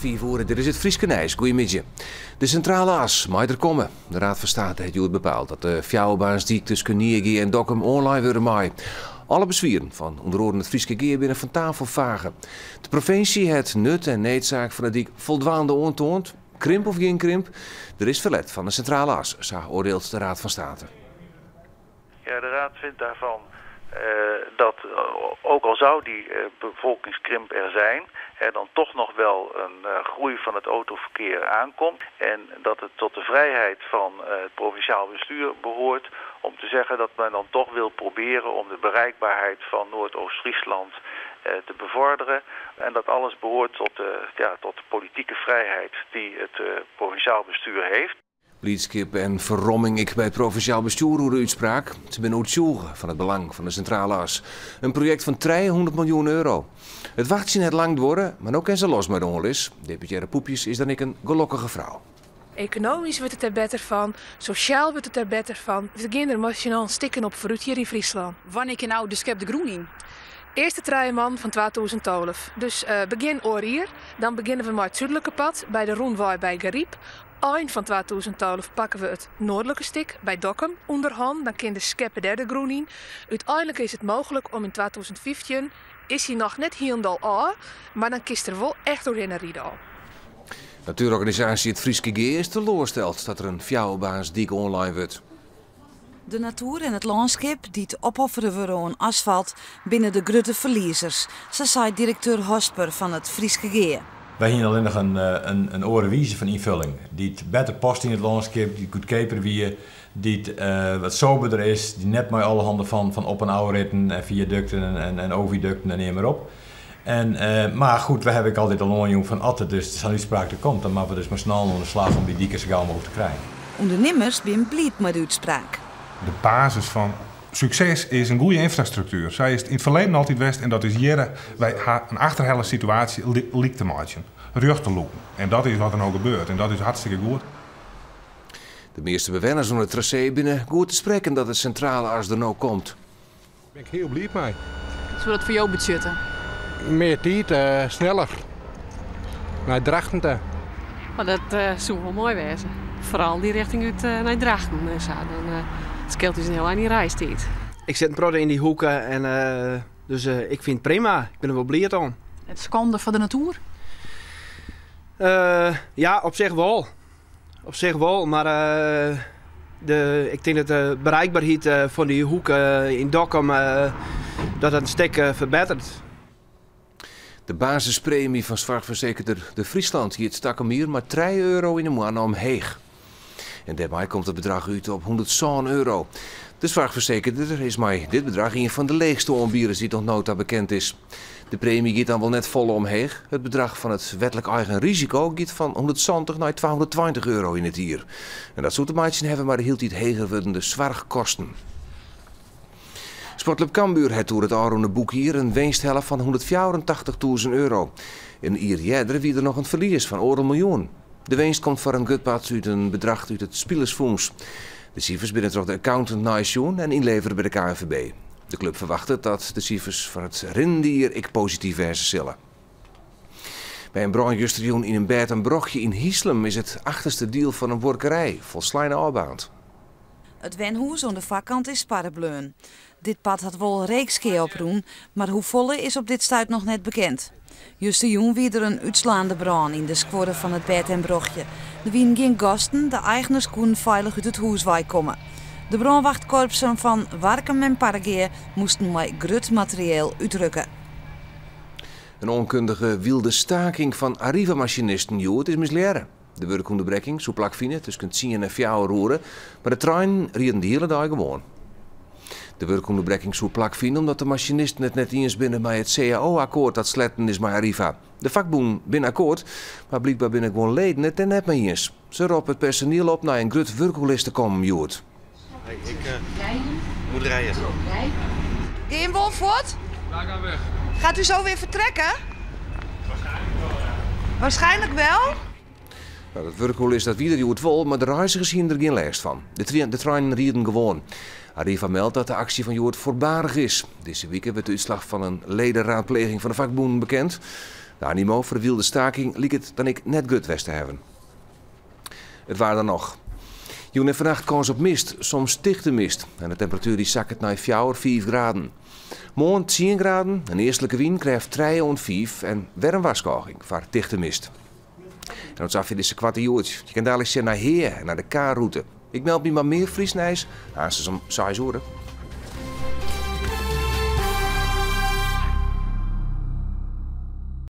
5 oere, dit is it Fryske nijs. Goeiemiddei. De Sintrale As mei der komme. De Raad van State hat hjoed bepaald dat de fjouwerbaansdyk tusken Nyegea en Dokkum oanlein wurde mei. Alle beswieren fan ûnder oaren it Fryske Gea binne fan tafel fage. De provinsje hat nut en needsaak fan de dyk foldwaande oantoand. Krimp of gjin krimp, der is ferlet fan de Sintrale As, sa oardielt de Raad van State. Ja, de Raad vindt daarvan dat ook al zou die bevolkingskrimp er zijn, er dan toch nog wel een groei van het autoverkeer aankomt. En dat het tot de vrijheid van het provinciaal bestuur behoort om te zeggen dat men dan toch wil proberen om de bereikbaarheid van Noordoost-Friesland te bevorderen. En dat alles behoort tot de, ja, tot de politieke vrijheid die het provinciaal bestuur heeft. Blydskip en ferromming ek by it provinsjaal bestjoer oer de útspraak. Se binne oertsjûge fan it belang fan de Sintrale As. In projekt fan 300 miljoen euro. It wachtsjen hat lang duorre, mar no kin se los mei de oanlis. Deputearre Poepjes is dan ek in gelokkige frou. Ekonomysk wurdt it der better fan, sosjaal wurdt it der better fan. We gean der emosjoneel stikken op foarút hjir yn Fryslân. Wannear kin no de skep de grûn yn? Earste trije moannen fan 2012. Dus begjin oar jier. Dan begjinne we mei it súdlike part by de rûnwei by Garyp. Ein fan 2012 pakke we it noardlike stik by Dokkum ûnder hannen, dan kin de skeppe dêr de grûn yn. Uteinlik is it mooglik om yn 2015, is hy noch net hielendal ôf, mar dan kinst der wol echt oerhinne ride al. Natuerorganisaasje It Fryske Gea is teloarsteld dat der in fjouwerbaansdyk oanlein wurdt. De natoer en it lânskip, dy't opoffere wurde oan asfalt, binne de grutte ferliezers, sa seit direkteur Hosper fan It Fryske Gea. Wy hiene allinnich in oare wize fan ynfulling, dy't better past yn it lânskip, dy't goedkeaper wie, dy't wat soberder is, dy't net mei alle hande fan op en ôfritten en fiadukten en oviadukten en neam mar op. En, mar goed, wy hawwe ek altyd al oanjûn fan as der dus sa'n útspraak der komt, dan moatte we dus mar snel oan de slach om dy diken sa gau mooglik te krijen. Undernimmers binne bliid mei de útspraak. De basis fan sukses is in goede ynfrastruktuer. Sa is it yn it ferleden altyd west en dat is hjir. Wy ha in achterhelle situaasje lyk te meitsjen, rjocht te lûken. En dat is wat der no gebeurt en dat is hartstikke goed. De measte bewenners oan it trasee binne goed te sprekken dat de Sintrale As der no komt. Bin ik hiel bliid mei. Wat soe dat foar jo betsjutte? Mear tiid, sneller nei Drachten ta. Mar dat soe wol moai wêze. Foaral dy rjochting út nei Drachten en sa. Dan skeelt ús in hiel ein yn reistiid. Ik sit in protte yn dy hoeke en dus ik fyn it prima. Ik bin der wol bliid om. It skande foar de natoer? Ja, op sich wol. Op sich wol, mar de, ik tink dat de bereikberheid fan dy hoeke yn Dokkum dat dat in stik ferbetteret. De basispremie fan soarchfersekerder De Friesland giet takom jier mei 3 euro yn 'e moanne omheech. En dêrmei komt it bedrach út op 107 euro. De soarchfersekerder is mei dit bedrach ien fan de leechste oanbieders dy't oant no ta bekend is. De premie giet dan wol net folle omheech. It bedrach fan it wetlik eigen risiko giet fan 170 nei 220 euro yn it jier. En dat soe te meitsjen hawwe mei de hieltyd heger wurdende soarchkosten. Sportklup Cambuur hat oer it ôfrûne boekjier in winst helle fan 184.000 euro. In jier earder wie der noch in ferlies fan oardel miljoen. De winst komt foar in grut part út in bedrach út it spilersfûns. De sifers binne troch de accountant neisjoen en ynlevere by de KNVB. De klup ferwachtet dat de sifers foar it rinnende jier ek posityf wêze sille. By in brân justerjûn yn in bêd en brochje yn Hieslum is it achterste diel fan in buorkerij folslein ôfbaarnd. It wenhûs oan de foarkant is sparre bleaun. Dit part hat wol reekskea oprûn, mar hoefolle is op dit stuit noch net bekend. Justerjûn wie der in útslaande brân yn de skuorre fan it bêd en brochje. Der wienen gjin gasten, de eigners koenen feilich út it hûs weikomme. De brânwachtkorpsen fan Warkum en Parregea moasten mei grut materieel útrukke. In oankundige wylde staking fan Arriva-masinisten hjoed is mislearre. De wurkûnderbrekking soe plakfine tusken 10 en 4 oere, mar de treinen rieden de hiele dei gewoan. De wurkûnderbrekking soe plakfine omdat de masinisten it net iens binne mei it CAO-akkoart dat sletten is mei Arriva. De fakbûnen binne akkoart, mar blykber binne guon leden it dêr net mei iens. Se roppe it personiel op nei in grut wurkoerlis te kommen hjoed. Hey, ik moet rijden. Gean wol fuort? Wij gaan weg. Gaat u zo weer vertrekken? Waarschijnlijk wel, ja. Waarschijnlijk wel? Nou, dat wurkoerlis dat wie der hjoed wol, mar de reizgers hiene der gjin lêst fan. De treinen rieden gewoan. Arriva meldt dat de aksje fan hjoed foarbarich is. Dizze wike wurdt de útslach fan in lederaadpleging fan de fakbûnen bekend. De animo foar de wylde staking liket dan ek net grut west te hawwen. It waar dan noch. Jûn en fannacht kâns op mist, soms tichte mist. En de temperatuer dy sakket nei 4, 5 graden. Moarn 10 graden, in eastlike wyn krêft 3 oant 5 en wer in warskôging foar tichte mist. En dat safier dizze koarte Hjoed. Je kinne daliks sjen nei Hea en nei de K-rûte. Ik meld my mei mear Frysk nijs, aanstens om 6 oere.